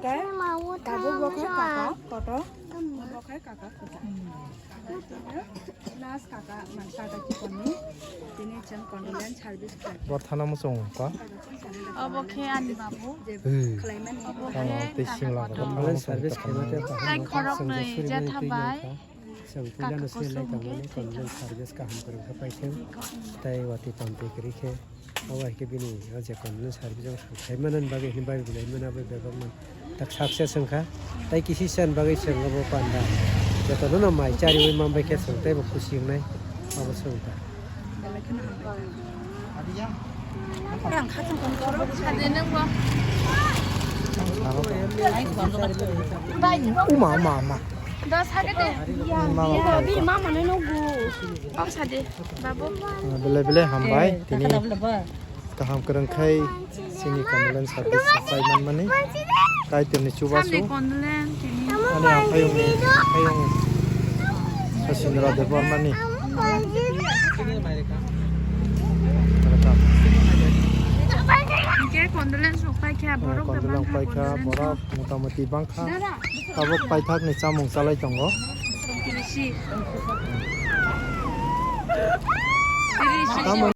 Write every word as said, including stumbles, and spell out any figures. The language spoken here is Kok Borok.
Tabuk bo khe kaka, kotor. Bo khe kaka, kotor. Last kaka, man kaka chikon ni. Tini chwng condolence service khlai. Bo thana muchung kha. Obo khe ani babu. Hmm. Obo khe tei kaka singla kotor. Condolence service khlai mate. Tai khorok nwi jetha bai. Chwng puila no se lai tongmani, condolence service kaham kwrwng khe paithwng. Tai watwi tongtwi kwrwi khe, abo hai khe bini o je condolence service o song khai manani bagwi hwnwi bagwi belai mano abo bebak man. Tak success wngkha. Tai kisi san bagwi chwng obo panda. Jotono no mai chariwi man bai khe chwng teibo khusi wngnai. Abo chwng ta. Sade nung bo. Uma, uma, uma. Dos hake de. Uma, uma. Bi mama no nugu. Kok sade, babu. Ah, belai belai hambai. Tini kaham kwrwng khai chini condolence service pai manmani. Kaitorni chubachu. Sande condolence, tini. Ani aphayungni, aphayung Sachin Debbarmani. Hingke condolence rok paikha, borok condolence paikha, borok motamoti bangkha. Tabuk paithakni chamung chalai tongo. Tirish. Tirish. Tamo